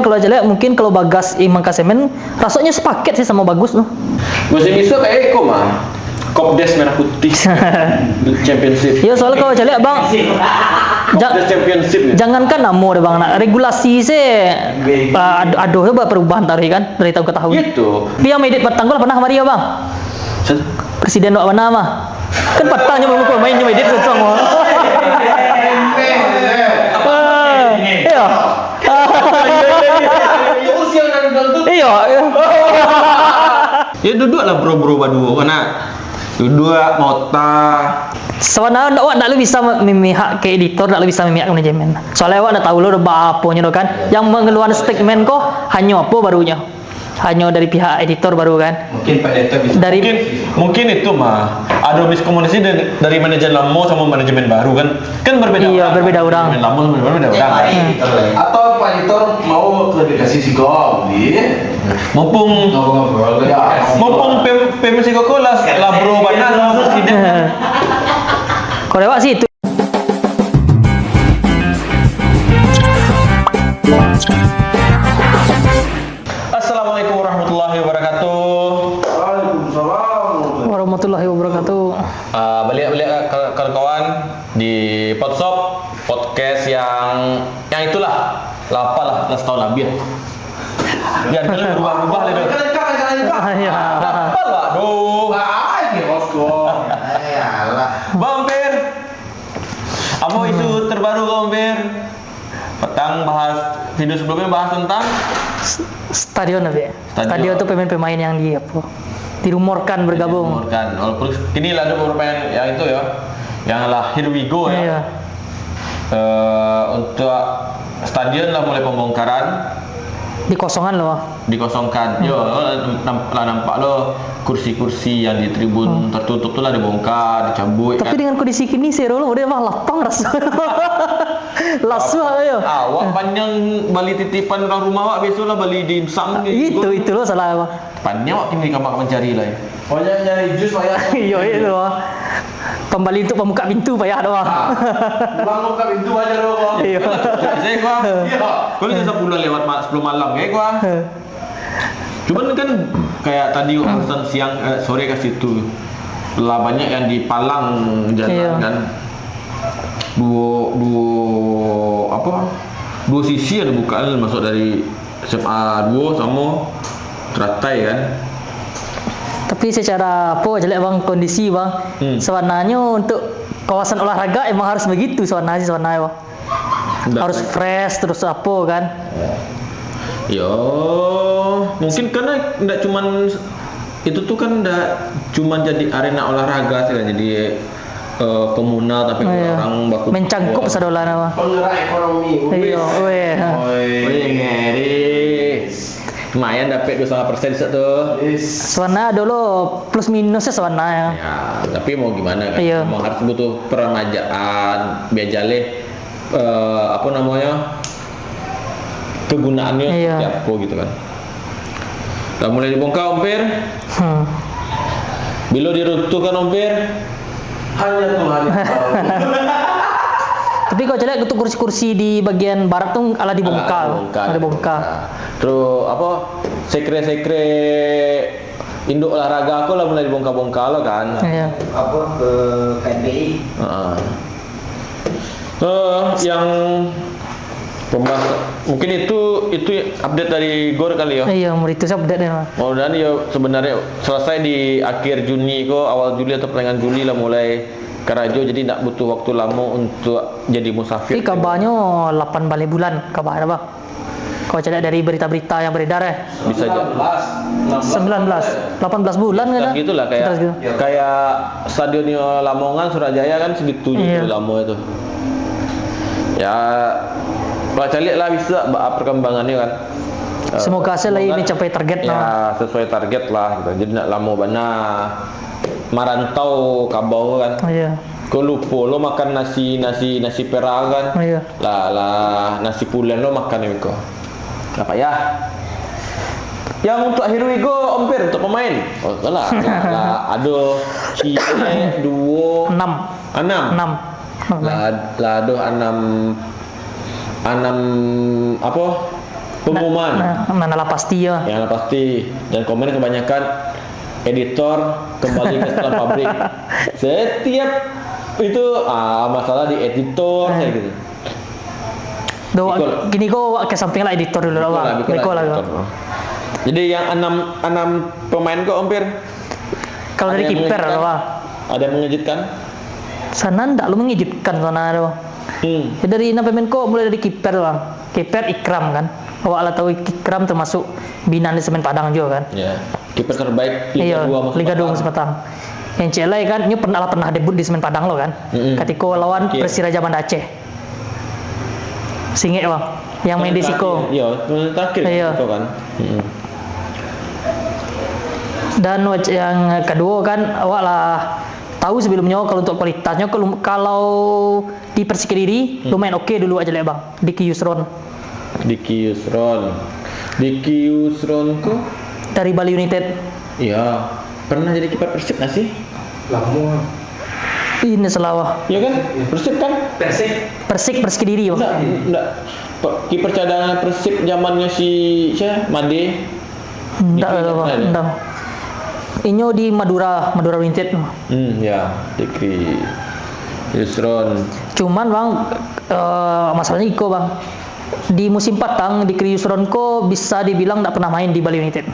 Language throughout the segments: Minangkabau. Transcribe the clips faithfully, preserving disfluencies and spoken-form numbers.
Kalau caliak, mungkin kalau Bagas Imang Kasemen, rasonyo sapaket sih samo Bagus tu. Masih bisa kayak Eko mah. Kopdes merah putih. Championship. Yo, soalnya kalau caliak, Bang, ja-, Kopdes Championship ni. Jangankan namo deh, Bang, nak regulasi sih, ah, ad-, aduh, coba perubahan tarikh kan, dari tahun ke tahun. Gitu. Tapi yang medit patang ko lah pernah kamari yo, Bang? Sen- Presiden awak bana mah. Kan patang nyo bamuko, main nyo medit patang mah. Ah, iyo. Iyo, iyo. Ya, duduaklah bro-bro baduo ko, nak. Duduak, mota. Sabananyo awak ndak lo bisa memihak ke editor, ndak lo bisa memihak ke manajemen. Soalnya awak ndak tahu lo baaponyo tu kan. Yang mengeluarkan statement ko hanyo apo barunyo. Hanyo dari pihak editor baru kan. Mungkin Pak Editor bisa. Dari mungkin, mungkin itu mah ado miskomunikasi dari, dari manajemen lamo samo manajemen baru kan. Kan berbeda. Iya, orang. Berbeda orang. Manajemen lamo samo manajemen baru berbeda orang. Hmm. Atau Pak Editor mau klarifikasi siko, di. Mumpung, ngobrol-ngobrol, ya. Mumpung P M, P M siko ko lah, lah bro bana sama presiden. Kalau awak sih itu. Assalamualaikum warahmatullahi wabarakatuh. Waalaikumsalam. Warahmatullahi wabarakatuh. Ah, baliak-baliak ka-, ka-, kawan-kawan di Podsop, podcast yang, yang itulah, lah apalah, lah setahun lebih. Jangan berubah-ubah lah tu. Iya. Lah apalah, aduh. Bang Pir, apa isu terbaru, Bang Pir? Patang bahas, video sebelumnya bahas tentang stadion, Abi. Stadion. Stadion tu pemain-pemain yang di, apa, dirumorkan bergabung. Dirumorkan. Walaupun kini lah ada beberapa yang, yang itu ya, yang lah here we go ya. Iya. Eh, untuk stadion lah mulai pembongkaran. Dikosongan lo. Dikosongkan. Hmm. Yo, namp-, lah nampak lo kursi-kursi yang di tribun tertutup tu lah dibongkar, dicabuik. Tapi kan dengan kondisi kini, sero lo udah mah lapang raso. Lasuah ayo. Awak panjang bali titipan urang rumah awak, biasolah bali dimsum ni. Itu, itu lo salah awak. Panjang awak kini di kamar mancari lah, ya. Banyak nyari jus, banyak. Iyo, itu lo. Pambali untuk pambuka pintu payah doh. Ah, pulang buka pintu aja doh, Bang. Iyo. Saya gua. Iyo. Kalau saya sebulan lewat ma-, sepuluh malam, kayak gua. Cuman kan kayak tadi urusan siang, eh, sore ke situ, lah banyak yang dipalang jalan kan. Duo, duo, apa? Duo sisi ada bukaan masuk dari S M A duo samo teratai kan. Tapi secara apa jelek bang kondisi bang, hmm, sebenarnya untuk kawasan olahraga emang harus begitu sebenarnya, sebenarnya bang. Ndak. Harus fresh, terus apa kan? Yo, mungkin karena ndak cuman itu tuh kan ndak cuman jadi arena olahraga sih kan, jadi, eh, komunal, tapi orang baku mencangkup sadolah nama. Penggerak ekonomi. Iyo, weh. Wih, ngeri. Lumayan dapet dua setengah persen satu. Sebenarnya dulu plus minus ya sebenarnya. Ya, tapi mau gimana kan? Iya. Memang harus butuh peremajaan, biar jaleh, eh, apa namanya, kegunaannya seperti apa gitu kan. Lah mulai dibongkar, Om Pir. Hmm. Bilo diruntuhkan, Om Pir? Hanya Tuhan yang tahu. Tapi kalau caliak itu kursi-kursi di bagian barat tu alah dibongkar. Alah dibongkar. Alah dibongkar. Terus apa, sekre-sekre induk olahraga aku lah mulai dibongkar-bongkar lah kan. Iya. Apa, ke K P I? Heeh. Eh, yang pembahas-, mungkin itu, itu update dari Gor kali ya? Iya, itu update ya, Mas. Mudah-mudahan ya sebenarnya selesai di akhir Juni ko, awal Juli atau pertengahan Juli lah mulai karajo, jadi ndak butuh waktu lamo untuk jadi musafir. Tapi kabarnya lapan baleh bulan kabarnya, Bang. Kalau caliak dari berita-berita yang beredar, eh. Bisa jadi. Sembilan belas. Delapan belas bulan kan? Sekitar gitulah, kayak, sekitar segitu, kayak stadionnya Lamongan, Surajaya kan segitu juga lamo itu. Iya. Ya, kalau caliak lah bisa ba-, perkembangannya kan. Eh, semoga saja lah ini semoga mencapai target lah. Ya, sesuai target lah gitu. Jadi ndak lamo bana marantau kabau kan. Iya. Ko lupo lo makan nasi, nasi, nasi pera kan. Iya. Lah, lah, nasi pulen lo makan iko. Lah payah. Yang untuk akhir iko, Om Pir, untuk pemain. Oh, salah. Lah, ado ciek, duo. Enam. Enam. Enam. Lah, lah ado enam, enam, apa? Pengumuman. Nah, nah, nah, lah pasti ya. Yang lah pasti. Dan komen kebanyakan editor kembali ke setelan pabrik. Setiap itu ah, masalah di editor kayak gitu. Do, Biko lah. Kini ko awak ke samping lah editor dulu Biko lah, lah, biko lah, biko lah, editor. Jadi yang enam enam pemain ko hampir Kalau ada dari yang kiper mengejutkan? Lah. Ada yang mengejutkan? Sana ndak lo mengejutkan sana tu. Hmm. Ya, dari enam pemain ko mulai dari kiper tu, Bang. Kiper Ikram kan. Awak lah tahu Ikram termasuk binaan di Semen Padang juga kan. Ya. Kiper terbaik Liga Iya, dua musim Liga dua patang. Musim patang. Yang cek lai kan, nyo pernah lah pernah debut di Semen Padang lo kan. Mm-mm. Katiko lawan Iya. Persiraja Banda Aceh. Singek, Bang. Yang main di Siko. Terakhir, iya, terakhir Iya. Siko kan. Mm-mm. Dan wac-, yang kedua kan, awak lah tahu sebelumnyo kalau untuk kualitasnyo, kalau, kalau di Persik Kediri, Hmm. lumayan oke dulu aja lek, Bang. Diki Yusron. Diki Yusron. Diki Yusron ko? Dari Bali United. Iya. Pernah jadi kiper Persib nggak sih? Lama. Ini salah, wah. Iya kan? Persib kan? Persik. Persik, Persik Kediri, wah. Enggak, enggak. Pe-, kiper cadangan Persib zamannya si, siapa? Made. Ndak Dikri lah, ndak Bang. Pernah, ya? Ndak. Inyo di Madura, Madura United. Hmm, ya, Dikri Yusron. Cuman, Bang, eh, masalahnya iko, Bang. Di musim patang, Dikri Yusron ko bisa dibilang ndak pernah main di Bali United.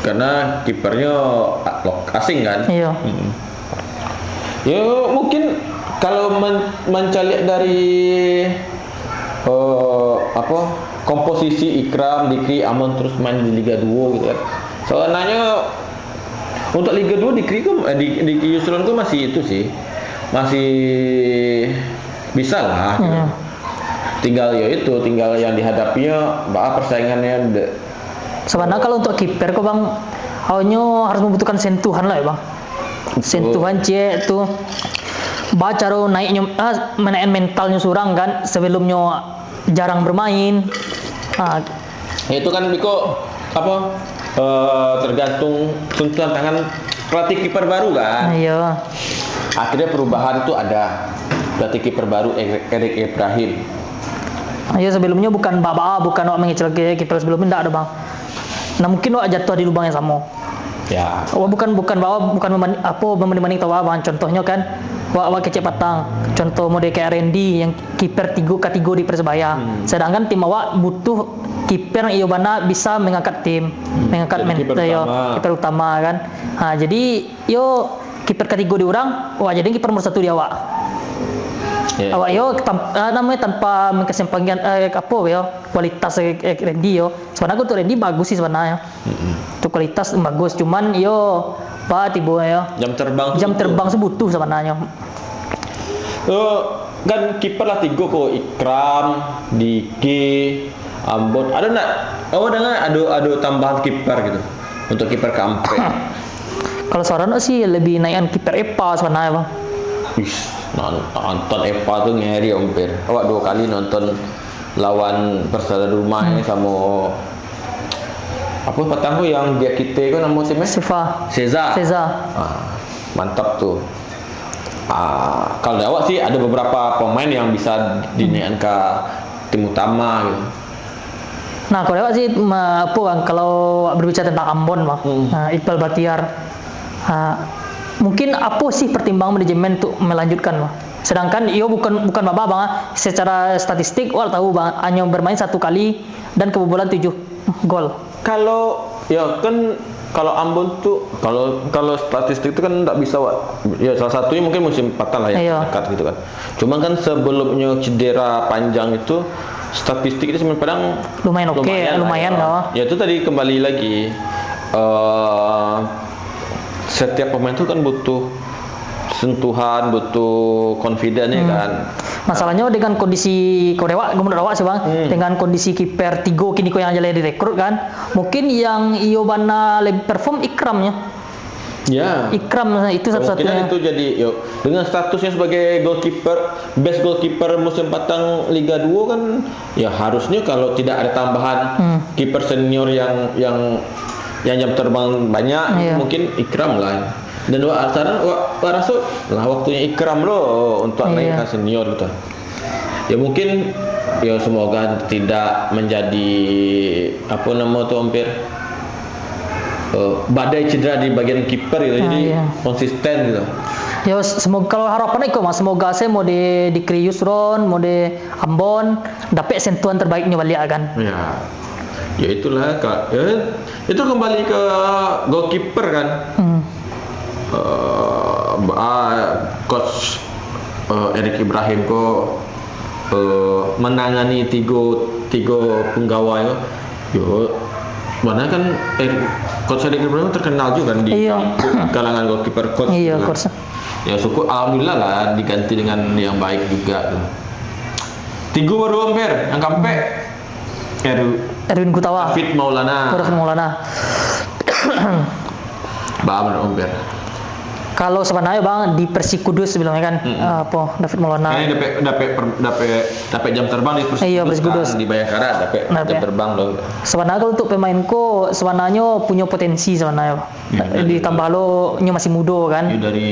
Karena kipernya a-, lok-, asing, kan? Iya. Hmm. Ya, mungkin kalau men-, mencaliak dari, eh, apa, komposisi Ikram, Dikri, Amon terus main di Liga dua gitu kan. Sebenarnya untuk Liga dua Dikri tu, eh, di, Dikri Yusron tu masih itu sih. Masih bisa lah gitu. Hmm. Tinggal ya itu, tinggal yang dihadapinya, bah, persaingannya de- Sebenarnya kalau untuk kiper ko, Bang, awaknyo harus membutuhkan sentuhan lah ya, Bang. Betul. Sentuhan ciek tu. Ba caro naiknyo, ah, menaikkan mentalnyo surang kan, sebelumnyo jarang bermain. Ah. Ya, itu kan biko, apa, eh, tergantung sentuhan tangan pelatih kiper baru kan. Iya. Akhirnya perubahan tu ada. Pelatih kiper baru Erik, Erik Ibrahim. Iya, sebelumnyo bukan baba, bukan awak mengecilke kiper sebelumnyo, ndak ado, Bang. Nah, mungkin awak jatuah di lubang yang samo. Ya. Awak bukan, bukan awak bukan membanding, apo, membanding-banding tau, Bang. Contohnyo kan, awak, awak kecek patang. Contoh model kayak Randy yang kiper tigo, katigo di Persebaya. Hmm. Sedangkan tim awak butuh kiper yang iyo bana bisa mengangkat tim, Hmm. mengangkat Jadi kiper mental, yo, utama. Kiper utama kan. Ha, jadi yo kiper katigo di urang, awak jadi kiper nomor satu di awak. Ya. Awak yo tam-, ah, namanya tanpa mengkesampingkan, eh, apo yo, kualitas, eh, eh, Randy yo. Sebenarnya untuk Randy bagus sih sebenarnya. Mm-mm. Untuk kualitas bagus, cuman yo, apa tibo yo. Jam terbang tu Jam butuh. Terbang tu butuh sebenarnya. Eh, kan kiper lah tigo ko, Ikram, Diki, Ambon. Ada nak? Awak dengar ada, ada tambahan kiper gitu. Untuk kiper keempat. Kalau saran sih lebih naikan kiper Epa sebenarnya, Bang. Wis, non-, nonton Epa tu ngeri, Ompir. Awak dua kali nonton lawan Persada rumah ni Hmm. sama apa patang tu yang dia kita tu nama siapa? Sifa. Seza. Seza. Ah, mantap tu. Ah, kalau dari awak sih ada beberapa pemain yang bisa dinaikkan ke tim utama gitu. Nah, kalau awak sih, ma-, apa, Bang, kalau berbicara tentang Ambon, Bang, Hmm. nah, Iqbal Bahtiar, ah, mungkin apa sih pertimbangan manajemen untuk melanjutkan, Bang? Sedangkan iyo bukan, bukan baba, Bang, ah. Secara statistik, awak tahu, Bang, hanya bermain satu kali dan kebobolan tujuh gol. Kalau, ya kan, kalau Ambon tu, kalau, kalau statistik tu kan ndak bisa, Wak. Ya, salah satunya mungkin musim patang lah yang Iya. terdekat gitu kan. Cuman kan sebelumnya cedera panjang itu, statistik itu Semen Padang Lumayan oke, lumayan lah, lumayan ya. Lah. Ya, itu tadi kembali lagi, eh, setiap pemain tu kan butuh sentuhan, butuh confident ya Hmm. kan. Masalahnya dengan kondisi, kalau awak, menurut awak sih, Bang, Hmm. dengan kondisi kiper tigo kini ko yang jaleh direkrut kan, mungkin yang iyo bana lebih perform Ikramnya. Ya. Ikram itu satu-satunya. Kemungkinan itu jadi, yo, dengan statusnya sebagai goalkeeper, best goalkeeper musim patang Liga dua kan, ya harusnya kalau tidak ada tambahan Hmm. kiper senior yang, yang, yang jam terbang banyak, Iya. mungkin Ikram lah. Dan wak saran, wak, wak raso lah waktunya Ikram lo untuk Iya. naik ke senior gitu. Ya mungkin Yo, semoga tidak menjadi, apo namo tu, Ampir? Eh, badai cedera di bagian kiper gitu. Ah, jadi, iya, konsisten gitu. Yo, semoga, kalau harapan iko mah, semoga se mode di Krius Ron, mode Ambon, dapek sentuhan terbaiknyo baliak kan. Ya. Ya itulah, Kak. Ya, itu kembali ke goalkeeper kan. Hmm. Eh, ba-, coach, eh, Eric Ibrahim ko, eh, menangani tigo, tigo punggawa yo. Yo, mana kan Eric, coach Eric Ibrahim terkenal juga kan di, iya, kalangan goalkeeper coach, iya, gitu kan. Coach. Ya syukur, alhamdulillah lah diganti dengan yang baik juga tuh. Tigo baru, Ampir, yang kampek. Eru-, Erwin Gutawa. David Maulana. David Maulana. Baa menurut Ampir? Kalau sabananyo, Bang, di Persikudus sebelumnyo kan, mm-mm, eh, apo, David Maulana. Kan dapek, dapek per-, dapek, dapek jam terbang di Persikudus. Iyo, Persikudus kan, di Bayangkara dapek, dapek jam terbang lo. Sabananyo kalau untuk pemain ko, sabananyo punyo potensi sabananyo. Iyo, dari, ditambah lo nyo masih mudo kan. Iyo, dari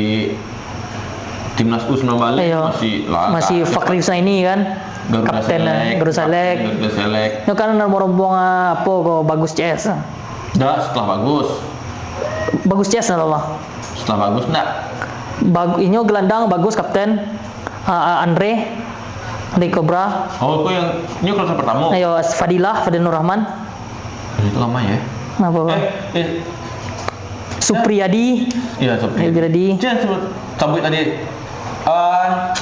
Timnas U sembilan belas. Iyo. Masih lah, masih Fakri Husaini kan. Garuda Select, kapten, eh, Garuda Select. Kapten Garuda Select. Nyo kan rombongan apo ko, Bagus C S. Dah, setelah Bagus. Bagus C S ndak salah. Setelah Bagus ndak? Bag-, inyo gelandang Bagus kapten, ah, ah, Andre, Andre Cobra. Oh, itu yang, ini kloter pertama. Iyo, Fadilah, Fadil Nur Rahman. Itu lama ya? Kenapa, Bang? Eh, eh. Supriyadi. Iya, Supriyadi. Supriyadi. Cen, sebut, sabut tadi. Ah,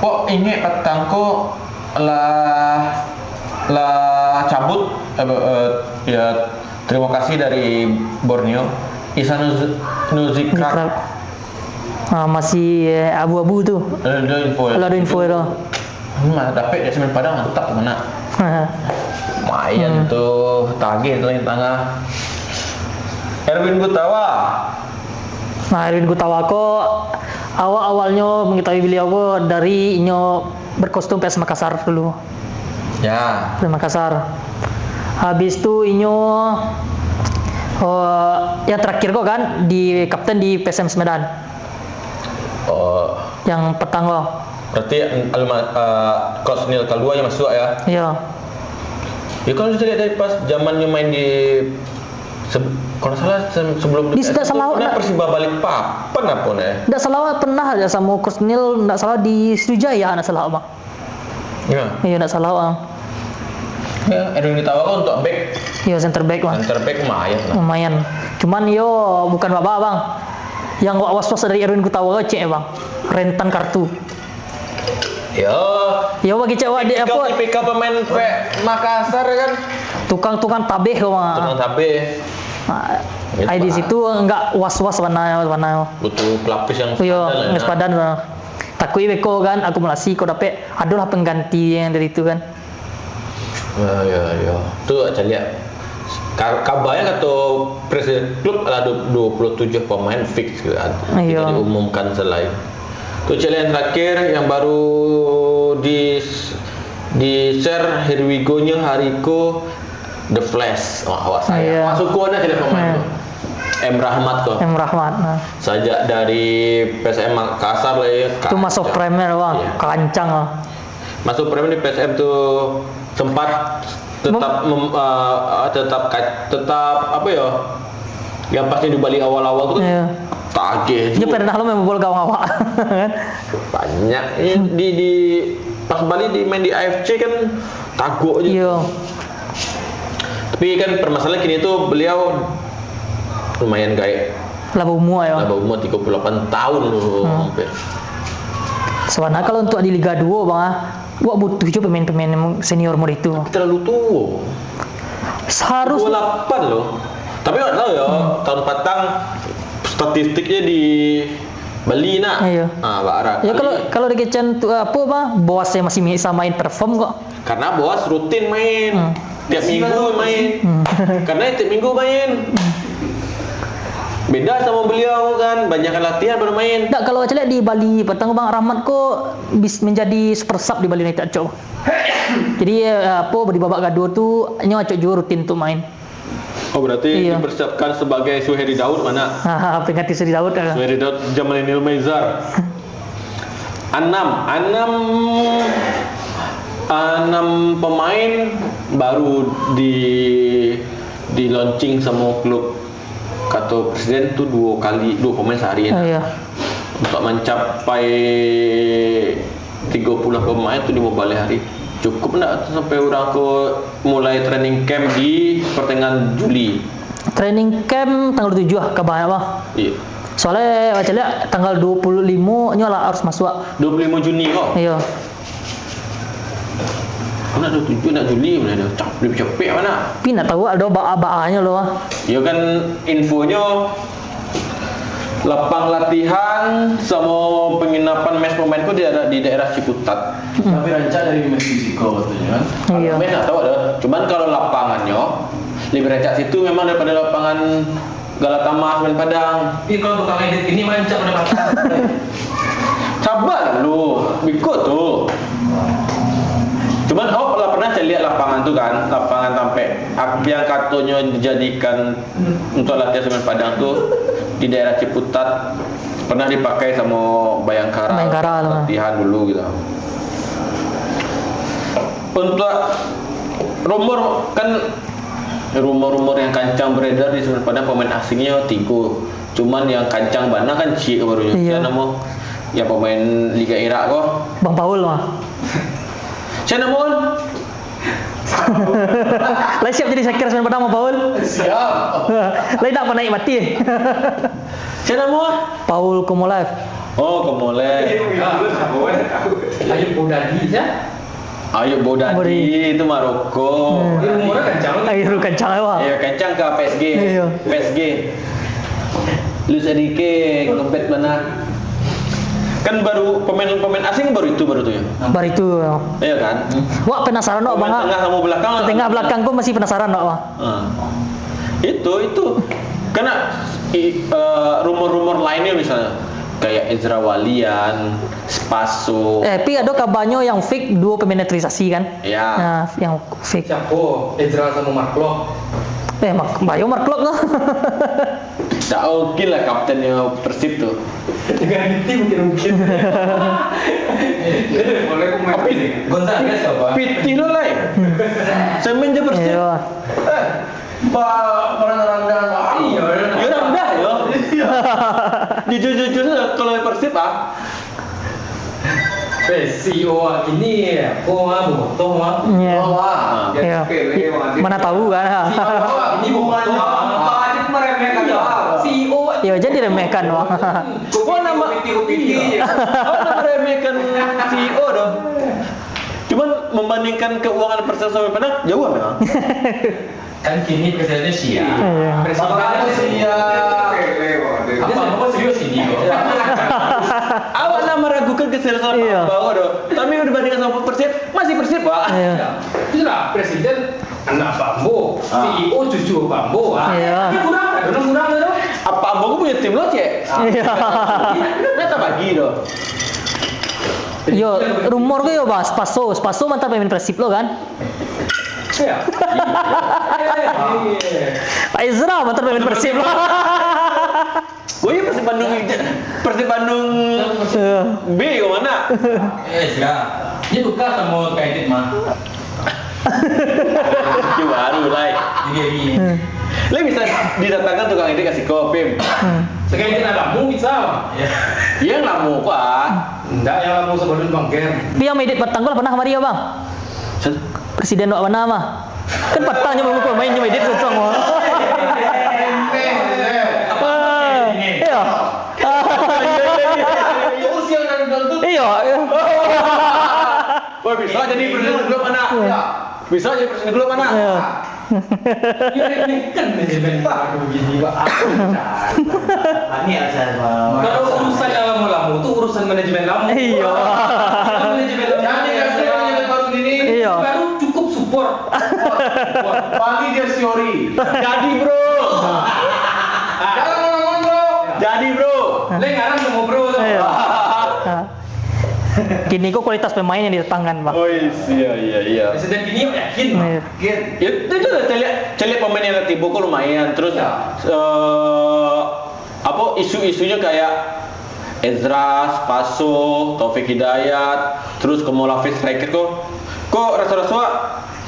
kok ingek patang ko lah, lah cabut, eh, eh, ya, terima kasih dari Borneo. Ihsan Nuz-, Nuzikrak. Nuzikrak. Ah, masih, eh, abu-abu tu. Belum ada info, ya? Belum ada info tu. Hmm, dapek dari Semen Padang, mantap tu, nak. Lumayan tu, tagih tu langit tangah. Erwin Gutawa. Nah, Erwin Gutawa ko awal-awalnyo mengetahui beliau ko dari inyo berkostum P S Makassar dulu. Ya. P S Makassar. Habis tu inyo, oh, yang terakhir ko kan di kapten di P S M Semedan. Oh. Yang petang ko. Berarti alma-, eh, Coach Neil Kalua yang masuk ya? Iya. Ya, kalau kita lihat dari pas zamannya main di se-, kalau nggak salah se-, sebelum di, ndak salah, Persiba Balikpapan apa nih? Ndak salah pernah aja sama Coach Neil, ndak salah di Sriwijaya, ndak salah, Bang. Ya. Iya, ndak salah, Bang. Ya, Erwin Gutawa kan untuk back. Iya, center back, Bang. Center back lumayan lah. Lumayan. Cuman yo bukan baba, Bang. Yang wak was-was dari Erwin Gutawa cek, Bang. Rentan kartu. Yo. Yo, bagi cek wak di apa? Tipikal pemain P-, Makassar kan. Tukang-tukang tabeh ko, Bang. Tukang tabeh. Nah, gitu, ai di situ enggak was-was warna, warna. Butuh pelapis yang, yo, sepadan lah. Sepadan, Bang. Takuik beko kan, akumulasi kok dapek, adolah pengganti yang dari itu kan. Ya, ya, ya. Tu caliak. Ka-, kabarnyo kato presiden klub lah du-, dua puluh tujuh pemain fix gitu kan. Iyo. Kita diumumkan selain. Tu caliak yang terakhir yang baru di, di-share Here We Go-nyo hari ko, The Flash. Wah, awak sayang. Iyo. Masuk ko ada caliak pemain tu. M Rahmat ko. M Rahmat, nah. Sajak dari P S M Makassar lah ya. Tu masuk kancang. Premier, Bang. Iyo. Kancang lah. Masuk Premier di P S M tu sempat tetap mem-, eh, tetap ka-, tetap apa ya? Yang pasti di Bali awal-awal tu kan tagih tu. Iyo. Dia pernah lo main bola gawang awak kan? Banyak. Ini di, di pas Bali di main di A F C kan tagok aja. Iyo. Tapi kan permasalahan kini tu beliau lumayan gaek. Lah baumua yo. Lah baumua tigo puluh lapan tahun tu, hmm, hampir. Sabananyo kalau untuk di Liga dua, Bang, ah, wak butuh juo pemain-pemain senior model itu. Tapi terlalu tuo. Seharus- Tigo puluh lapan loh. Tapi wak tahu yo, hmm, tahun patang statistiknya di Bali nak. Iyo. Ah, Bak Ara. Yo, kalau, kalau di Kecen tu, apo, Bang, Boas yang masih bisa main perform kok. Karena Boas rutin main. Hmm. Tiap minggu main. Hmm. Karena tiap minggu main. Hmm. Beda sama beliau kan, banyak latihan baru main. Ndak, kalau caliak di Bali patang, Bang, Rahmat ko bis-, menjadi super sub di Bali United, Cok. Jadi, eh, apo, di babak gaduo tu, nyo Acok juo rutin tu main. Oh, berarti, iyo, dipersiapkan sebagai Suheri Daud mana? Pengganti Suheri Daud, eh. Suheri Daud, Jamalin Ilmaizar. Anam, Anam, Anam pemain baru di, di-launching samo klub. Kato presiden tu duo kali, duo pemain sahari. Ah, iyo. Untuak mancapai tigo puluah pemain tu limo baleh hari. Cukup ndak tu sampai urang ko mulai training camp di pertengahan Juli? Training camp tanggal tujuah kabanyo, Bang. Iyo. Soalnyo, baco liek, tanggal duo puluah limo nyo lah harus masuak. Duo puluah limo Juni ko? Iyo. Ko ndak duo puluah tujuah, ndak Juli, mana ado? Cap-, lebih capek mana? Tapi ndak tahu ado baa-baanyo lo, ah. Iyo kan, infonyo lapang latihan samo penginapan mes pemain ko di daerah, di daerah Ciputat. Hmm. Tapi rancak dari mes fisiko katonyo kan. Kalau Iyo. mes ndak tahu ado. Cuman kalau lapangannyo, lebih rancak situ memang daripado lapangan Galatama Semen Padang. Ih, kalau tukang edit ini mancak pendapatan. Sabar lu, biko tu. Cuman awak lah pernah caliak lapangan tu kan, lapangan tampek yang katonyo dijadikan untuak latihan Semen Padang tu di daerah Ciputat, pernah dipakai samo Bayangkara, Bayangkara tu. Latihan dulu gitu. Untuak rumor kan, rumor-rumor yang kancang beredar di Semen Padang, pemain asingnyo tigo. Cuman yang kancang bana kan ciek baru nyo. Iyo. Sia namo? Yang pemain Liga Irak ko? Bang Paul mah. Sia namo? Lai siap jadi Syakir Semen Padang, Bang Paul? Siap. Lai nak panaik mati? Sia namo? Paul Komolev. Oh, Komolev. Ayo, Bodadi, sia? Ayo, Bodadi, Beri. Itu Maroko. Hmm. Dia umurnya kencang. Ayo, kencang, wah. Ayo, kencang ke P S G. Iyo. P S G. Luis Enrique, ngebet mana? Kan baru pemain-pemain asing baru itu, baru tu ya? Baru itu, ya. Iya kan? Wak penasaran, wak, Pemain Bang, ah. Tengah sama belakang. Tengah belakang pun masih penasaran, wak, wak. Ah. Itu, itu. Karena i-, eh, rumor-rumor lainnya misalnya kayak Ezra Walian, Spaso. Eh, pi ado kabanyo yang fake duo pemain naturalisasi kan? Ya. Nah, yang fake. Siapo? Ezra sama Mark Locke. Eh, Mark, bayo Mark Locke tu. Tak mungkin lah kaptennya Persib tu. Dengan Piti mungkin-mungkin. Boleh pemain Tapi Persib. Gonzalez apa? Piti lo lai. Semen je Persib. Iya. Eh, ba-, barang-barang dah. Iya, iya. Ya, dah, dah, ya. Iya. Jujur-jujur lah, kalau Persib, ah. Eh, C E O awak kini, apo, ah, botoh, ah. Iya. Oh, ah. Iya. Mana tahu kan, ah. C E O awak kini botoh, ah. Apa aja meremehkan, ah. C E O. Iya, jadi remehkan, wah. Kok nama, Kopi-kopi, iya. Kok nama remehkan C E O doh? Cuman membandingkan keuangan Persib sama Padang, jauh memang. Kan kini presidennya Sia. Iya. Presidennya Sia. Apa, apa serius ini, kok? Awak nak meragukan keseriusan Iya. Pak Ambo doh. Tapi udah bandingkan sama Persib, masih Persib, Pak. Iya. Ya. Itulah, presiden anak Pak Ambo, Ah. C E O cucu Pak Ambo, ah. Iya. Ini kurang, ada kurang, ada. Apa Ambo ko punya tim lo, cek? Iya. Ndak tabagi doh. Yo, rumor ko yo, Bang, Spaso, Spaso mantan pemain Persib lo kan? Iya. Pak Ezra mantan pemain Persib lo. Oh iya, Persib Bandung, Persib Bandung Iya. B ke mana? Eh, siap. Ini tukar sama Kak Edit mah. Ini baru, lai. Ini, ini. Hmm. Lai bisa didatangkan tukang edit ka siko, Pim. Hmm. Sekarang ini nak lamu bisa, Bang. Ya. Yang lamu, Pak. Ndak, yang lamu sebelum Bang Ger. Tapi yang edit patang ko lah pernah kamari ya, Bang? Sen- Presiden awak bana mah. Kan patang nyo baru main, nyo edit kosong mah. Apa? Ah, iyo. Iyo, iyo. Wah, bisa jadi presiden dulu, anak. Iya. Bisa jadi presiden dulu, anak. Iya. Diremehkan manajemen baru gini, Pak. Aneh asal, Bang. Kalau urusan yang lamo-lamo tu urusan manajemen lamo. Iya. Manajemen lamo. Jangan dikasih manajemen baru gini. Iya. Baru cukup support. Support. Paling dia siori. Jadi, bro. Jangan ngomong, bro. Jadi, bro. Leng aran sama bro tu. Iya. Kini ko kualitas pemain yang didatangkan, Bang. Oh, iya, iya, iya. Presiden kini yakin, Bang. Iya. Yakin. Ya, itu lah, caliak, caliak pemain yang tibo ko lumayan. Terus, Ya. eh, apa, isu-isunya kayak Ezra, Spaso, Taufik Hidayat, terus Komolafe striker ko. Kok raso-raso,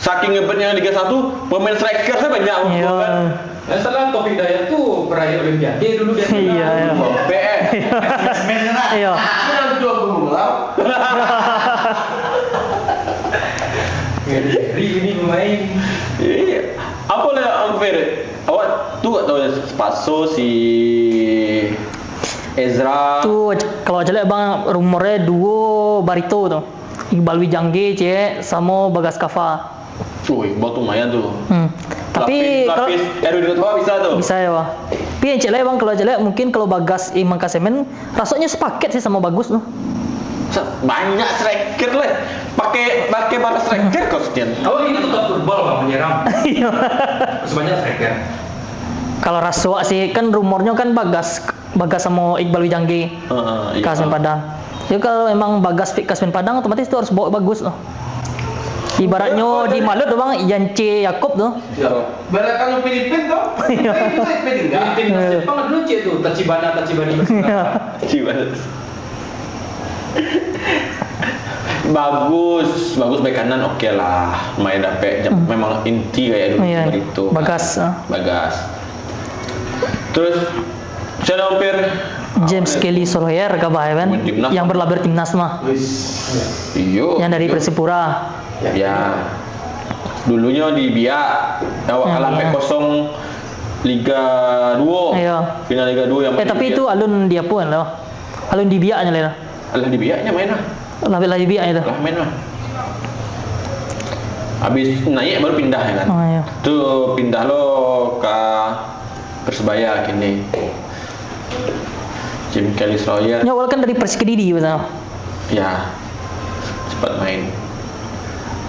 saking ngebetnyo Liga Satu, pemain striker sajo banyak. Iyo. Kan? Yang salah Taufik Hidayat tu peraih Olimpiade dulu di Athena. Iyo, iyo. P S. Iyo. Kan tu aku mengelau. Ngeri ini pemain. Iyo. Apo lah, Ampir? Awak tu tak tahu, Spaso, si Ezra. Tu, kalau caliak bang, rumornyo duo barito tu. Iqbal Wijangge, ciek, samo Bagas Kava. Oh, Iqbal tu lumayan tu. Hmm. Tapi lapis, kalau lapis Erwin Gutawa bisa tu. Bisa yo, Bang. Tapi yang ciek lai, Bang, kalau ciek lai, mungkin kalau Bagas Imang Klasemen, rasonyo sepaket sih samo Bagus tu. Sa-, banyak striker lah. Pakai, pakai bara striker kau sekian. Kalau itu tukar football, Bang, menyerang. Iya. Harus banyak striker. Kalau raso sih, kan rumornyo kan Bagas Bagas samo Iqbal Wijangge, Heeh, iya. Klasemen Padang. Jadi kalau emang Bagas pick Klasemen Padang, otomatis tu harus bawa Bagus tu. Ibaratnyo di Malut tu, Bang, Yance Yakob tu. Iya. Ibarat kalau Filipin tu, Iya. Filipin tu Filipin. Filipin, Iya. Jepang dulu, cik, tu, Tachibana, Tachibana. Iya. Tachibana. Bagus, Bagus back kanan, oke lah. Main dapek jam, Hmm. memang inti kayak dulu Iya. Seperti itu. Bagas, ah. Bagas. Terus, siapa, Pir? James Kelly Solskjaer, kabar, kan? Pemain timnas. Yang berlabel timnas mah. Wis. Iyo, Yang dari iyo. Persipura. Ya. Dulunya di Biak, awak Yang kalah Biak. empat kosong Liga dua. Iya. Final Liga dua yang Eh, main tapi di itu Biak. Alun di apo kan, lo? Alun di Biak nyo, lo? Alah di Biak nyo main lah. Lah, lah di Biak itu. Lah main lah. Habis naik baru pindah ya kan. Oh, iya. Tu pindah lo ka Persebaya kini. James Kelly Solskjaer. Nyo awal kan dari Persikedi, betul? Ya. Cepat main.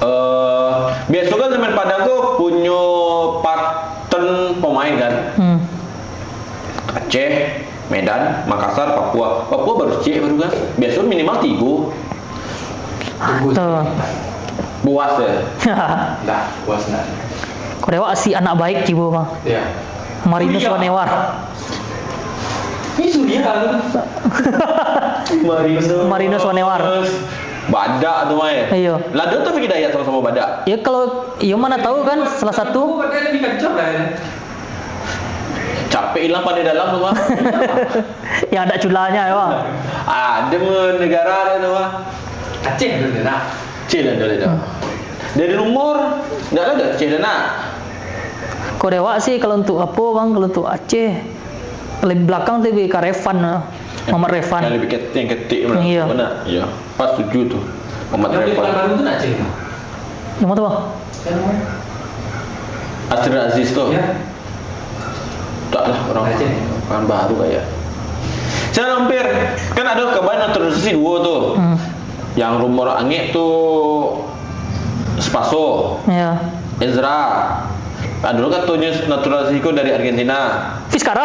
Eh, biasa kan pemain Padang tu punyo pattern pemain kan. Hmm. Aceh, Medan, Makassar, Papua. Papua baru ciek baru kan. Biasa minimal tigo. Tuh. Buas ya? Dah, buas nah. Kau dewak si anak baik tibo, Bang. Ya. Marinus Surya. Wanewar. Ini Surya kan? Marinus. Marinus Wanewar. Badak tu, mai. Iyo. Lado tu Hidayat sama-sama badak. Ya, kalau, ya, mana tahu kan, salah satu. Badak lebih kencang lah ya. Capek hilang pandai dalam tu, Bang. Yang ada culanya, ya, Bang. Ada negara dia tu, Bang. Aceh tu dia nak. Aceh lah dia tu. Hmm. Dari rumor, ndak ada Aceh dia nak. Kau dewak sih, kalau untuk apa, Bang, kalau untuk Aceh, lebih belakang tu lebih ke Revan lah. Muhammad Revan. Yang lebih ketik, yang ketik mana? Iya. Mana? Iya. Pas tujuh tu. Muhammad Revan. Yang di Pekanbaru tu nak Aceh tu? Yang mana tu, Bang? Yang mana? Asri Aziz tu. Ya. Tak lah, orang, Aceh. Orang baru kayak. Saya hampir, kan ada kabar naturalisasi dua tu. Hmm. Yang rumor angek tu Spaso. Ya. Ezra. Ada lo katonyo naturalisasi ko dari Argentina. Vizcarra.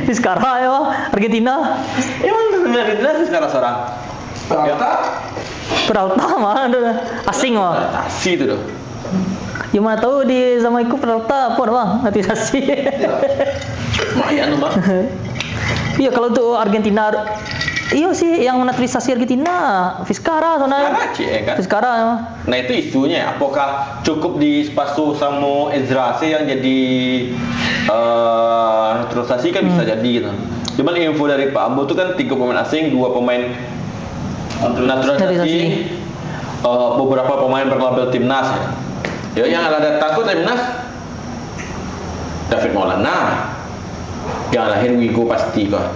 Vizcarra yo, Argentina. Emang dari Argentina Vizcarra seorang? Peralta? Peralta mah ada. Asing mah. Asing tu doh. Yo, mana tahu di zaman itu Peralta apa dah, Bang? Naturalisasi. Lumayan tu, Bang. Iya, kalau untuk Argentina, iya sih, yang naturalisasi Argentina, Vizcarra sana. Vizcarra, cik, ya kan? Vizcarra, ya. Nah, itu isunya, apakah cukup di Spaso samo Ezra sih yang jadi, eh, naturalisasi kan bisa Hmm. jadi gitu. Cuman info dari Pak Ambo tu kan tiga pemain asing, dua pemain naturalisasi, Naturalisasi. Eh, beberapa pemain berlabel timnas ya. Ya, yang ada datang tu timnas David Maulana. Yang lahir Wigo pasti kah.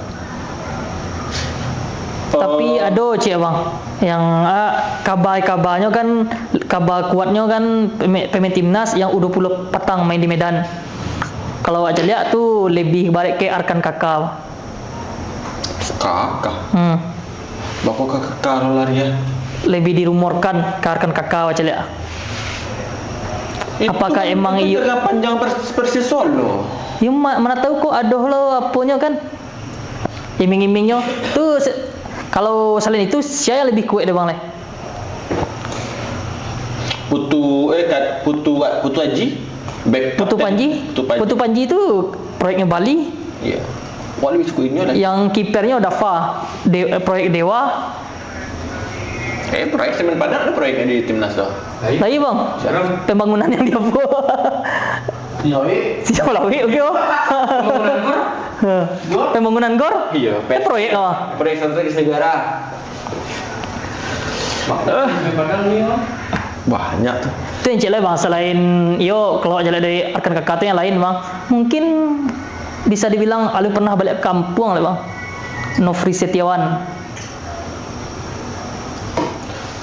Tapi Eh, ado, cik, Bang, yang, ah, kabar-kabarnyo kan, kabar kuatnyo kan pemain, pemain timnas yang U dua puluh patang main di Medan. Kalau awak caliak tu lebih barek ke Arkan Kaka. Kaka? Hmm. Bako Kaka lo lari ya? Lebih dirumorkan ke Arkan Kaka awak caliak. Itu Apakah kan emang iyo tengah panjang Pers-, Persis Solo? Yo, ma-, mana tahu kok ado lo aponyo kan. Iming-imingnyo tu se-, kalau selain itu, sia yang lebih kuat dek Bang leh? Putu, eh, kat, Putu, Putu Aji? Back Putu kapten. Panji? Putu Panji. Putu Panji tu proyeknyo Bali. Iya. Wah, lebih suka ini lah. Yang kipernyo Dava, De-, eh, proyek Dewa. Eh, proyek Semen Padang ada proyek di Timnas tu. Lain, Bang. Sekarang pembangunan yang dia buat. Lawik. Siapa Lawik? Oke, oh. Pembangunan gor. Ha. Gor. Pembangunan gor? Iya, eh, proyek apa? Proyek strategis negara. Eh. Semen Padang ni, Bang. Banyak tu. Tu yang cek lah, Bang. Selain, yo, kalau cek dari rekan kakak tu yang lain, Bang. Mungkin bisa dibilang alun pernah balik kampung lah, Bang. Nofri Setiawan.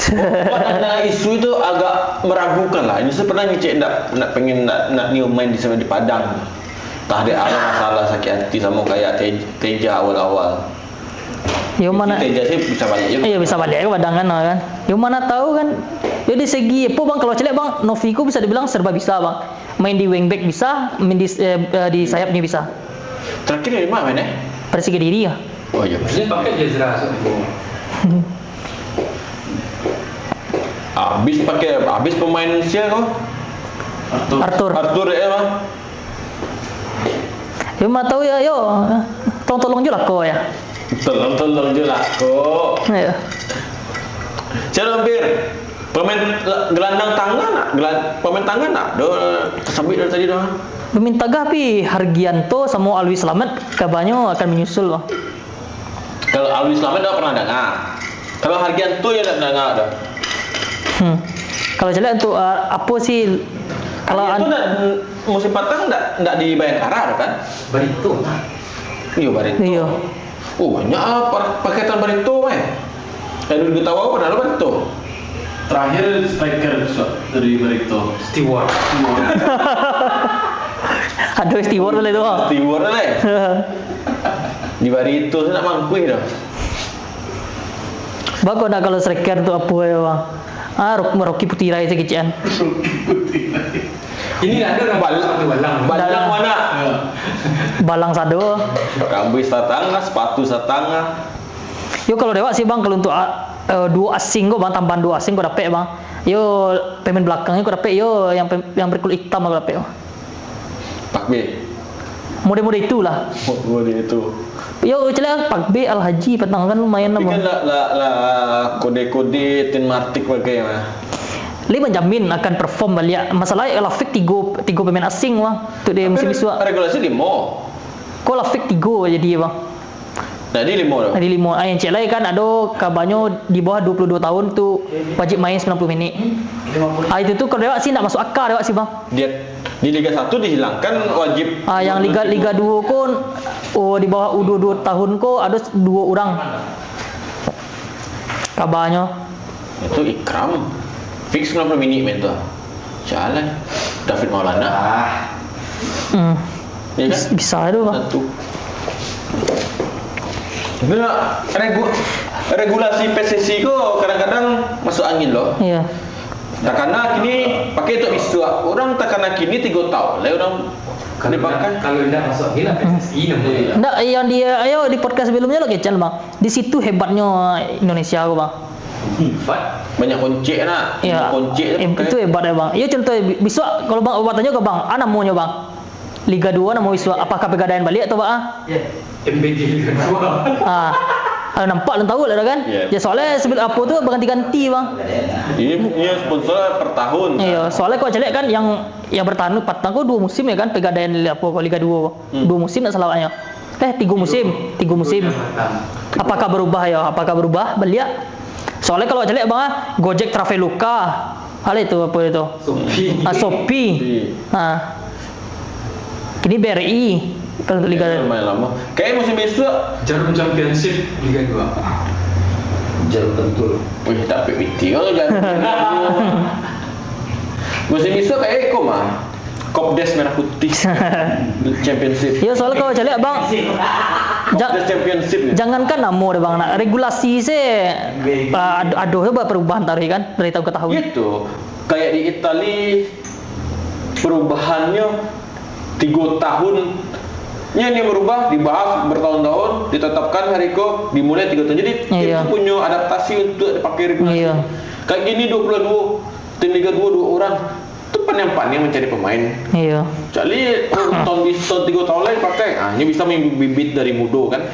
Karena isu itu agak meragukan lah. Ini saya pernah ngecek ndak, ndak pengen nak, nak nio main di sana di Padang. Tah ada masalah sakit hati sama kayak Tej-, Teja awal-awal. Yo, mana Teja sih bisa balik juga. Iya, bisa balik ke Padang kan, kan. Yo, mana tahu kan. Yo, di segi apa, Bang, kalau cek Bang, Nofri ko bisa dibilang serba bisa, Bang. Main di wingback bisa, main di, eh, eh, di sayapnya bisa. Terakhir dari mana main, eh? Persik Kediri ya. Oh, iya. Ini pakai Jezra, so. Habis pakai, habis pemain sia ko? Arthur. Arthur. Arthur, eh, Bang? Yo, ma tahu ya, yo. Tolong-tolong je lah ko ya. Tolong-tolong je lah ko. Iya. Sia hampir. Pemain la-, gelandang tangah nak? Gelan-, pemain tangah nak? Do, tasambik dari tadi doh. Pemain tangah pi Hargianto samo Alwi Slamet kabanyo akan menyusul, Bang. Kalau Alwi Slamet dah pernah dengar. Kalau Hargianto ya dah dengar dah. Hmm. Kalau cek untuk, uh, apa sih, kalau Hargianto an- nak, musim patang ndak, ndak di Bayangkara tu kan? Barito lah. Iyo, Barito. Iyo. Oh, banyak lah par-, paketan Barito, eh. Edwin Gutawa pernah lo Barito. Terakhir striker dari Barito. Steward. Steward. Aduh, Steward lah itu. Steward lah, eh. Di Barito tu nak mangkuih dah. Bako nak kalau striker tu apa ya, Bang? Ah, Rok-, Rocky Putirai sakecikan. Rocky Putirai. Ini ada orang Bal-, balang. Balang mana? Ya. Balang sado. Rambut satangah, sepatu satangah. Yo, kalau dewak sih, Bang, kalau untuk, ah, eh, duo asing ko, Bang, tambahan duo asing ko dapek, Bang. Yo, pemain belakangnya ko dapek, yo, yang pem-, yang berkulit hitam ko dapek, Bang. Pak B. Model-model itulah. Model itu. Yo, caliak Pak B, Al Haji patang kan lumayan lah, Bang. Tapi kan lah, lah, lah kode-kode Tin Martik bagai mah. Lai manjamin akan perform baliak. Masalah Lafik tigo, tigo pemain asing, Bang. Tu di musim isuak. Regulasi limo. Ko Lafik tigo jadi, Bang. Jadi limo tu. Jadi limo. Ah, yang cek lai kan ado kabanyo di bawah dua puluh dua tahun tu wajib main sembilan puluh minit. Ah, itu tu kalau dewak sih ndak masuk akal dewak sih, Bang. Dia di Liga satu dihilangkan wajib. Ah, yang Liga, Liga dua ko, oh, di bawah U dua puluh dua tahun ko ado duo urang. Kabanyo. Itu Ikram. Fix sembilan puluh minit main tu. Jalan. David Maulana. Ah. Hmm. Ya kan? Bis-, bisa tu, Bang. Satu. Nah, regu-, regulasi P S S I ko kadang-kadang masuk angin lo. Iya. Takana kini pakai tu isuak. Urang takana kini tigo tahun. Lai urang dipakai. Kalau indak masuk angin lah, P S S I namo dia. Ndak, yang dia, ayo di podcast sebelumnya lo kecen, Bang. Di situ hebatnyo Indonesia ko, Bang. Hebat. Banyak koncek nak. Iya. Koncek. Em, itu hebat ya, Bang. Iya, contoh, bi-, bisuak kalau Bang, Abang tanyo ke Bang, ah, namonyo, Bang? Liga dua namo bisuak, apakah Pegadaian baliak atau, Bang, ah? Ya. M B J Liga dua. Ah. Ah, nampak alun tahu lah kan? Iya. Ya, soalnya sebelum apo tu berganti-ganti, Bang. Ini, ini sponsor per tahun. Iya, soalnya kok caliak kan yang, yang bertahan patang ko duo musim ya kan, Pegadaian apo ko Liga dua ko. Hmm. Duo musim ndak salah awaknyo. Eh, tigo musim, tigo musim. Apakah berubah ya? Apakah berubah baliak? Soalnya kalau caliak, Bang, ah, Gojek Traveloka. Alah itu apa itu? Shopee. Ah, Shopee. Shopee. Ah. Kini B R I kalau untuk Liga. Ya, lumayan lama. Kayaknya musim besok Jarum Championship Liga dua. Jarum Kentul. Wih, tak P P T kalau Jarum. Musim besok kayak Eko mah. Kopdes Merah Putih. Championship. Yo, soalnya kalau caliak, Bang, ja-, Kopdes Championship ni. Jangankan namo deh, Bang, nak regulasi se, ah, ad-, aduh, ya, perubahan tarikh kan dari tahun ke tahun. Gitu. Kayak di Itali, perubahannya tiga tahun. Nya ini berubah, dibahas bertahun-tahun, ditetapkan hari ko, dimulai tiga tahun. Jadi, tim Iya. tu punya adaptasi untuk dipakai regulasi. Iya. Kayak gini, dua puluh dua, tim Liga dua, dua orang. Tu pandai-pandai mancari pemain. Iya. Cari, oh, tahun bis-, tahun tiga tahun lagi pakai. Ah, ini bisa main bibit dari mudo kan.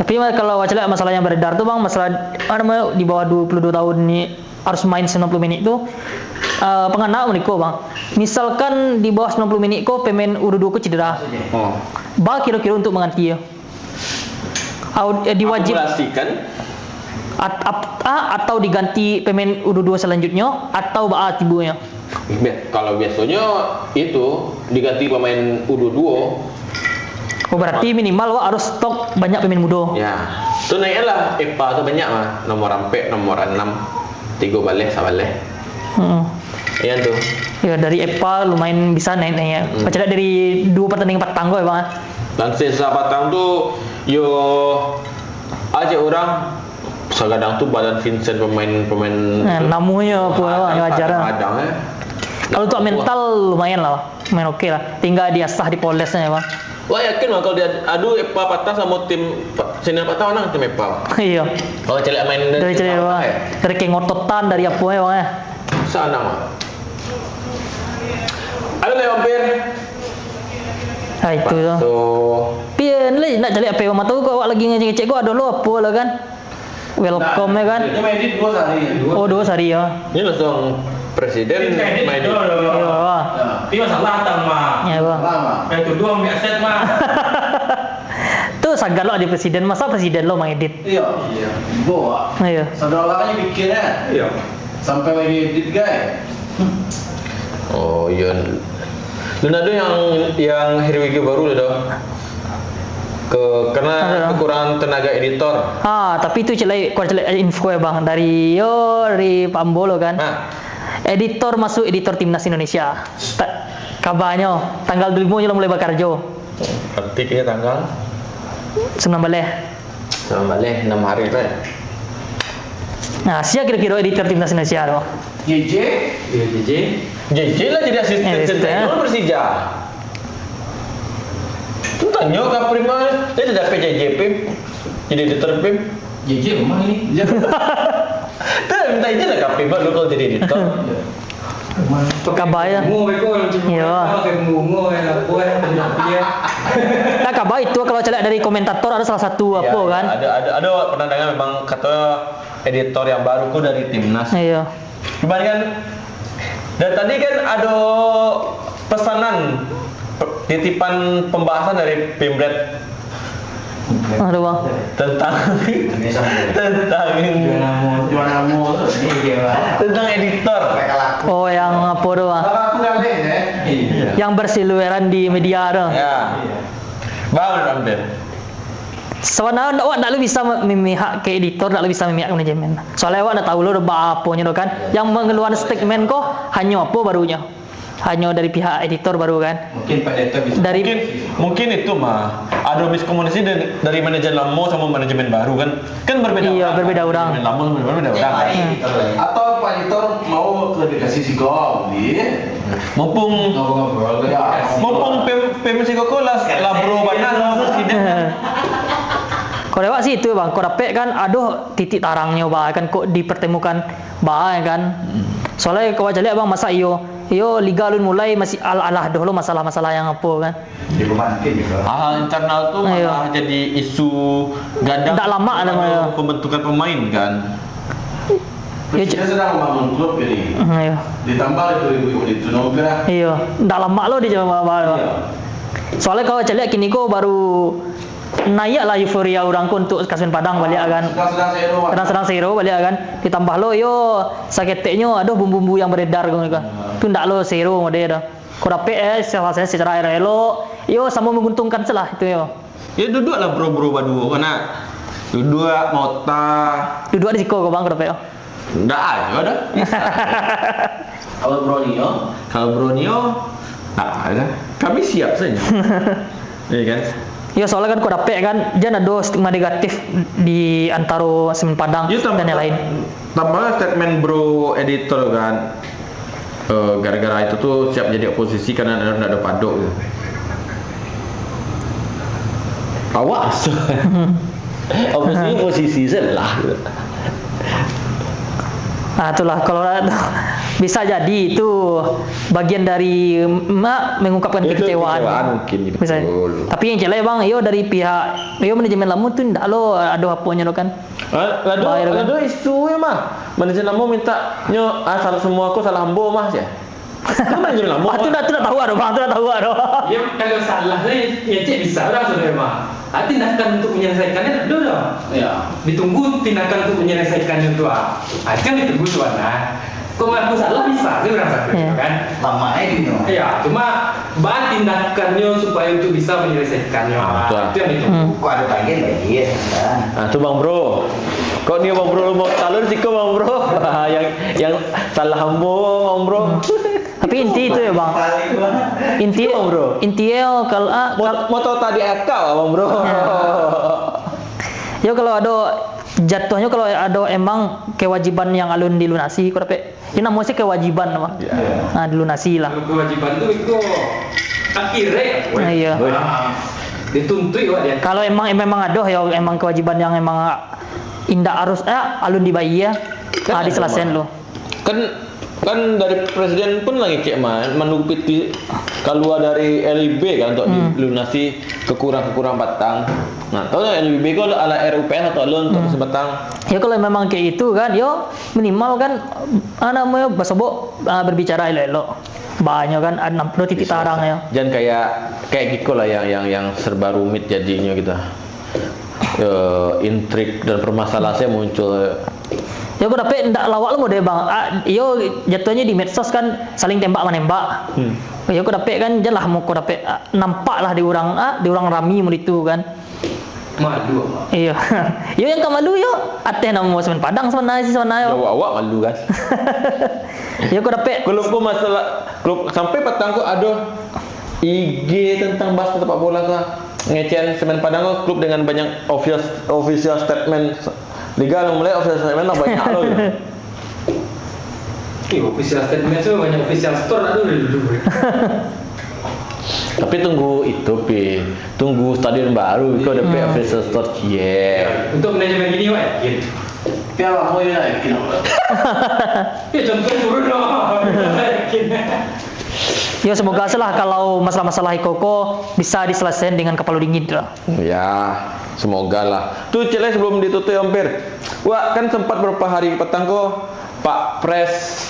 Tapi ma-, kalau awak caliak masalah yang beredar tu, Bang, masalah, apa namo, di bawah dua puluh dua tahun ni harus main sembilan puluh menit tu, eh, pangana meniko, Bang. Misalkan di bawah sembilan puluh menit ko pemain U dua puluh dua ko cedera. Oh. Ba kiro-kiro untuk mengganti yo. Au-, eh, diwajib- Akumulasikan. At-, ap-, ah, atau diganti pemain U dua puluh dua selanjutnyo, atau baa tibonyo? Bia-, kalau biasonyo itu diganti pemain U dua puluh dua. Oh, berarti minimal awak harus stok banyak pemain mudo. Ya. Tu naiklah Epa tu banyak mah. Nomor ampek, nomor anam. Tigo baleh, sabaleh. Hmm. Iya tu. Ya, dari Epa lumayan bisa naik-naik ya. Hmm. Macam dari dua pertandingan patang ko ya, Bang? Dan sisa patang tu, yo, aja orang sagadang tu badan Vincent pemain-pemain Nah, tu. Namuhnyo apa, Bang, yang ajar lah. Kadang-kadang, eh. Kalau untuk Wah. Mental lumayan lah, Bang. Main oke lah. Tinggal diasah, dipoles aja, Bang. Wah, yakin, Bang, kalau dia adu Epa patang sama tim pa-, Cina patang, mana tim Epa? Iya. Kalau caliak main dari Dari caliak, Bang. Patang, eh? Dari kengototan, dari apa ya, Bang, eh? Sanang, Bang. Ada lah, hampir. Ah, itu tu. Paso. Pian lah, nak caliak apa, Bang? Tahu kok awak lagi ngecek-ngecek kok ada lo apa lah kan? Welcome, ya kan? Dia main di dua sehari, ya, dua. Oh, dua sehari, ya. Ini langsung presiden Ini main di dua, dua. Iya, Bang. Ya, tapi masalah datang, mah. Ya, Bang. Lama. Yang kedua ambil aset, mah. Tu sagalak di presiden, masa presiden lo mangedit? Iya. Iya. Bawa. Iya. Saudara lagi bikin, ya? Iya. Sampai lagi edit, guys. Oh, iya. Dan ada yang, yang Heri Wigio baru tu, doh. Ke, karena Ada. Kekurangan tenaga editor. Ha, tapi tu cek lai, kau cek lai info ya, Bang. Dari, yo, dari Pak Ambo lo kan. Ha. Editor masuk editor timnas Indonesia. Ta-, kabarnyo, tanggal dua puluh lima nyo lah mulai bakarjo. Berarti kayaknya tanggal? Sembilan belas. Sembilan belas, enam hari kan? Nah, sia kiro-kiro editor timnas Indonesia tu? J J? Iya, J J. J J lah jadi asisten Asisten. Sintayong Persija. Tu tanyo ka Prima, dia dah dapet J J P, jadi editor P I M. J J rumah ni. Ya. Tu minta izin lah ka P I M dulu kalau jadi editor. Kabar ya. Bungo beko, Iya. Pakai bungo, bungo, ya, apa, ya, tunjuk dia. Nah, kabar itu kalau caliak dari komentator ada salah satu Ya, apa ya, kan? Ada, ada, ada pernah dengar memang kata editor yang baru tu dari timnas. Iya. Cuman kan, dan tadi kan ada pesanan, titipan pembahasan dari Pimret Aduh, Bang. Tentang, tentang Jual namo, jual namo tu, ni dia lah. Tentang editor. Mereka laku. Oh, yang apa tu, Bang? Kalau aku galih, eh. Iya. Yang bersilueran di media tu. Ya. Iya. Bang, hampir. Sebenarnya awak ndak lu bisa memihak ke editor, ndak lu bisa memihak ke manajemen. Soalnya awak ndak tahu lo ba aponyo tu kan. Yang mengeluarkan statement ko hanyo apa barunyo. Hanyo dari pihak editor baru kan. Mungkin Pak Editor bisa. Dari Mungkin, mungkin itu mah ada miskomunikasi dari, dari manajemen lamo sama manajemen baru kan. Kan berbeda Iya, orang, berbeda kan? Orang. Manajemen lamo sama berbeda orang. Hmm. Atau Pak Editor mau klarifikasi siko, Bli. Mumpung Ngobrol-ngobrol, ya. Mumpung P M, P M siko ko lah, lah bro bana sama presiden kan. Kalau awak sih itu, Bang, kau dapek kan, aduh, titik tarangnyo, Bang, kan kok dipertemukan, Bang, kan. Hmm. Soalnya kau baca lihat, Bang, masa iyo, iyo liga alun mulai masih al-, alah doh lo masalah-masalah yang apa kan. Hal internal tu Ayo. Malah jadi isu gadang Ndak lama ada pada malah. Pembentukan pemain kan. Ya, Dia sedang membangun klub ini. Hmm, iya. Ditambah itu ibu-ibu di Tunogah. Iya, ndak lama lo di Jawa Barat. Iya. Soalnya kalau caliak kini ko baru naik lah euforia orang ko untuk Kasmin Padang baliak kan. Sedang-sedang sero, Pak. Sedang-sedang sero baliak kan. Ditambah lo yo saketeknyo aduh bumbu-bumbu yang beredar ko kan. Hmm. Tu ndak lo sero model dah. Ko dapek, eh, salah satu secara elok-elok, yo samo menguntungkan selah itu yo. Ya, duduaklah bro-bro baduo ko nak. Duduak, mota. Duduak di siko ko, Bang, ko dapek ko. Ndak ajo dah. Kalau bro Nio? Kalau bro Nio, ndak ada. Kami siap saja. Iya kan? Yo, soalnya kan ko dapek kan, jan ado stigma negatif di antaro Semen Padang Yo, tam-, dan yang lain. Tambah statement bro editor kan. Eh, gara-gara itu tu siap jadi oposisi karena ndak ada padok gitu. Awak oposisi, oposisi salah. Ah, itulah kalau Bisa jadi itu bagian dari, mak, mengungkapkan kekecewaan. Itu kekecewaan mungkin, betul. Bisa. Tapi yang jelas, Bang, iyo dari pihak, iyo manajemen Lamun tu ndak lo ado aponyo lo kan. Ah, lado, Bayar kan? Lado isu ya mah. Manajemen Lamun minta nyo, ah, salah semua ko salah ambo mah, sia. Itu manajemen Lamun. Ah, tu mah. Dah, tu dah tahu ado, Bang, tu dah tahu ado. Ya, kalau salah tu, ya, cek bisa lah sebenarnya mah. Ah, tindakan untuk menyelesaikannya tak ada dah. Ya. Ditunggu tindakan untuk menyelesaikannya tu, ah. Ah, itu yang ditunggu tu, nah. Kok ngaku salah bisa tu orang satu, ya, kan? Lama eh dunia. Ya, cuma ba tindakannyo supayo untuk bisa menyelesaikannya. Ah, betul. Itu yang ditunggu. Hmm. Kok ada bagian lagi ya? Ah, tu Bang Bro. Kok ni Bang Bro mau talun siko Bang Bro? Yang, yang salah ambo Bang Bro. Hmm. Tapi inti itu ya, Bang. Inti, Bang Bro. Inti kalau, ah, mau, kal- mau tahu tadi akal Bang Bro. Ya. Yo, kalau ado jatuhnyo, kalau ado emang kewajiban yang alun dilunasi, ko dapek. Ini namanya sih kewajiban, Bang. Ya. Nah, dilunasi lah. Kalau kewajiban tu itu akhirnya, nah, iya. Ah, dituntuik, Wak, dia. Kalau emang, memang ado ya, emang kewajiban yang emang indak harus, eh, alun dibayar, kan ah, diselesaikan lo. Kan, kan dari presiden pun lagi cek mah, manunggu piti kalua dari L I B kan, untuk, hmm, dilunasi kekurang-kekurang patang. Nah, tahu tak L I B ko ala R U P S atau alun untuk, hmm, musim patang? Ya, kalau memang kayak itu kan, yo minimal kan, ah, namanya basobok, ah, berbicara elok-elok. Banyak kan, ada enam puluh titik tarang ya. Jangan kayak, kayak Kiko lah yang, yang, yang serba rumit jadinya gitu. Eh, intrik dan permasalahan saya muncul. Yo, ko dapek ndak lawak lo model, Bang. Ah, yo, jatuhnya di medsos kan saling tembak menembak. Hmm. Yo, ko dapek kan, jelah muko dapek, ah, nampak lah di urang, ah, di urang rami model itu kan. Malu, Bang. Iyo. Yo, yang ka malu yo, ateh namo semen Padang sebenarnya sih sebenarnya. Yo, awak, awak malu kan. Yo, ko dapek. Kalau ko masalah, kalau sampai patang ko ado I G tentang bahas sepak bola ko. Ngecehan semen Padang ko klub dengan banyak official, official statement. Liga lah mulai official statement lah banyak lo gitu. Eh, official statement tu banyak official store lah dulu, dulu. Tapi tunggu itu, Pi. Tunggu stadion baru, kau ada, hmm, official store, cie. Untuk manajemen gini, wah, yakin. Piala mau ya, yakin. Ya, contoh turun dong. Yakin. Yo, semoga salah kalau masalah-masalah iko ko bisa diselesaikan dengan kepala dingin lah. Ya, semoga lah. Tu, Cek, sebelum ditutup hampir. Wah, kan sempat beberapa hari petang ko, Pak Pres,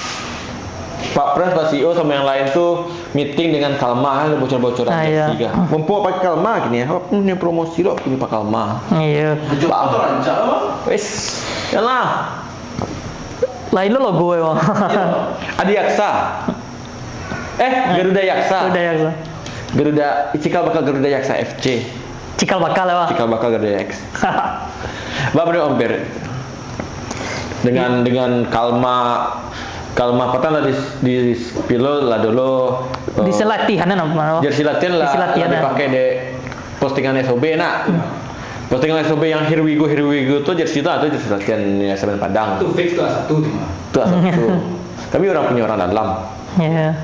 Pak Pres, Pak C E O sama yang lain tu meeting dengan Kalma, kan, bocor-bocoran, ah, iya, jersey kah. Mumpung pakai Kalma gini ya, apa punya promosi lo, punya Pak Kalma. Iya. Bocor motor rancak, Bang. Wes, yalah. Lain lo logo, Bang. Iya. Adiaksa. Eh, Garuda Yaksa. Garuda Yaksa. Garuda, cikal bakal Garuda Yaksa F C. Cikal bakal ya, Bang? Cikal bakal Garuda Yaksa. Bang, bro, hampir. Dengan, iya, dengan Kalma, Kalma Patan lah di, di Pilo lah dulu, eh, di latihan apa? Jersey latihan lah, jersey latihan lah dipakai di postingan S O B, nak. Hmm. Postingan S O B yang here we go, here we go tu jersey tu, atau jersey latihan ya, S M N Padang. Tu fix tu, A satu tu mah. Tu A satu. Tapi orang punya orang dalam. Ya.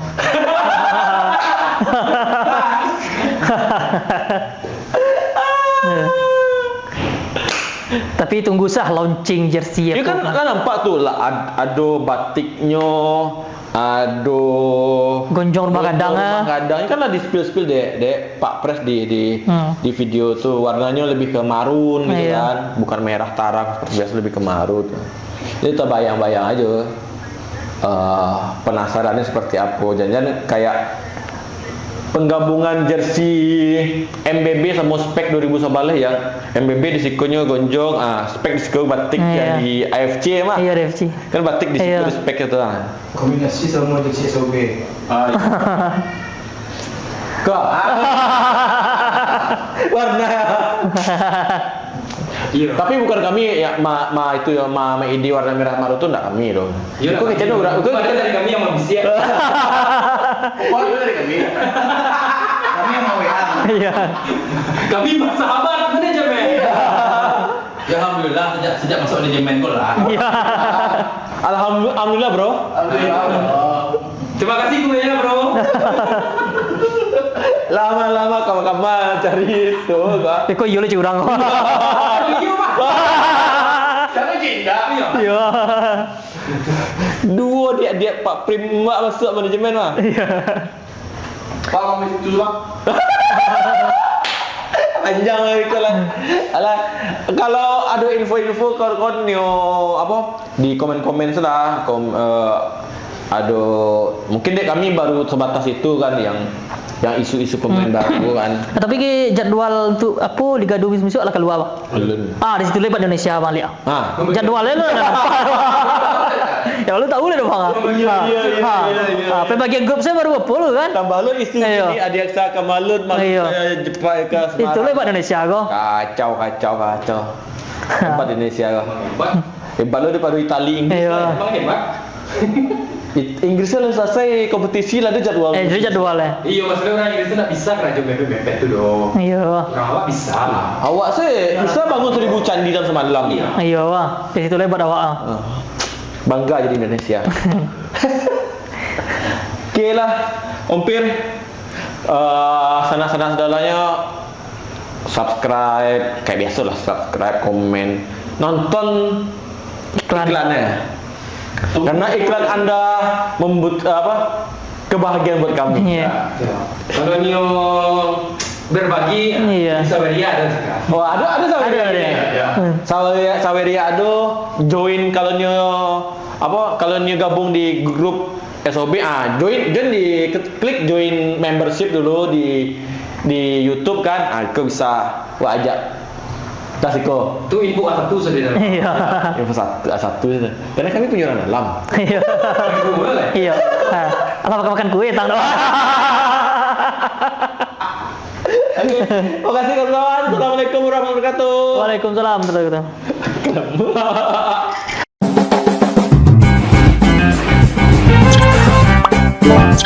Ya. Tapi tunggu sah launching jersey. Ya kan, kan nampak tu lah, ad-, ado batiknyo, ado gonjong rumah gadang, rumah gadang. Kan lah di-spill-spill dek, dek Pak Pres di, di, hmm, di video tu. Warnanyo lebih ke marun gitu, iya, kan, bukan merah tarang seperti biasa, lebih ke marun. Jadi terbayang-bayang aja, eh, penasarannya seperti apa. Jangan-jangan kayak penggabungan jersey M B B sama Spek dua ribu sabaleh yang M B B di sikonyo gonjong, ah, Spek di siko batik, iya, yang di A F C mah. Iya, A F C. Kan batik di siko, iya, di Spek itu, ah. Kombinasi sama jersey S O B. Ah, iya. Kok? Warna. Iya. Tapi bukan kami ya, ma, ma itu ya, ma, ma ide warna merah marun tu ndak kami dong. Iya, kok kecil orang, kok dari kami yang mau bisiak. Kok dari kami? Kami yang mau W A. Iya. Kami bersahabat, mana je, men? Ya, alhamdulillah, sejak, sejak masuk manajemen ko lah. Iya. Alhamdulillah, bro. Alhamdulillah, bro. Terima kasih, Bro, ya, bro. Lama-lama kawan-kawan cari itu, Pak. Eh, kok iyo lah curang. Iyo, Pak. Jangan cinta. Iya. Iya. Duo diak-diak Pak Prim, Mak, masuak manajemen, Mak. Iya. Pak, kami situ, Pak. Panjang lah itu lah. Alah, kalau ado info-info kawan-kawan nio, apo, di komen-komen sudah, kom-, eh, ado, mungkin dek kami baru sebatas itu kan, yang, yang isu-isu pemain baru kan. Tapi ke jadwal untuk apo, Liga dua musim bisuak lah kalua, Pak? Belum. Ah, di situ lebat Indonesia baliak. Ah. Jadwalnyo lah dah nampak. Ya, lalu tahu lah dah, Bang. Oh, iya, iya, iya, iya, iya. Ah, pembagian grup saya baru apo lu kan? Tambah lu isu Iya. Ini Adiaksa ka Malun, Malun Iya. Ka Jepang, ka Semarang. Itu lebat Indonesia ko. Kacau, kacau, kacau. Hebat Indonesia ko. Hebat. Hebat lu daripada Itali, Inggris Iya. Lah. Emang hebat. It-, Inggris lah selesai kompetisi lah, ada jadwal. Eh, ada jadwal, eh. Iyo, maksudnya orang Inggris tu ndak bisa karajo mepet-mepet tu doh. Iyo. Orang awak bisa lah. Awak sih bisa bangun seribu candi dalam semalam. Iya. Iyo, wah. Di situ lebat awak, ah. Ah. Bangga jadi Indonesia. Oke lah, Om Pir. Eh, sanak-sanak saudaranyo, subscribe, kayak biaso lah, subscribe, komen, nonton Iklan. Iklannya. Karena iklan Anda membut-, apa, kebahagiaan buat kami. Iya. Ya. Kalau nio berbagi, Iya. Di Saweria ada juga. Oh, ada, ada Saweria. Ada, ada. Ya, ya. Hmm. Saweria, Saweria ado, join kalau nio, apa, kalau nio gabung di grup S O B, ah, join, join di, klik join membership dulu di, di YouTube kan. Ah, kau bisa wak ajak. Dah siko. Tu info satu saja dah. Iya. Info satu, ah, satu saja. Karena kami punya orang dalam. Iya. Boleh. Iya. Ah, apa makan-makan kue, tang doh. Oke. Makasih, kawan-kawan. Assalamualaikum warahmatullahi wabarakatuh. Waalaikumsalam warahmatullahi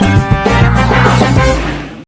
wabarakatuh.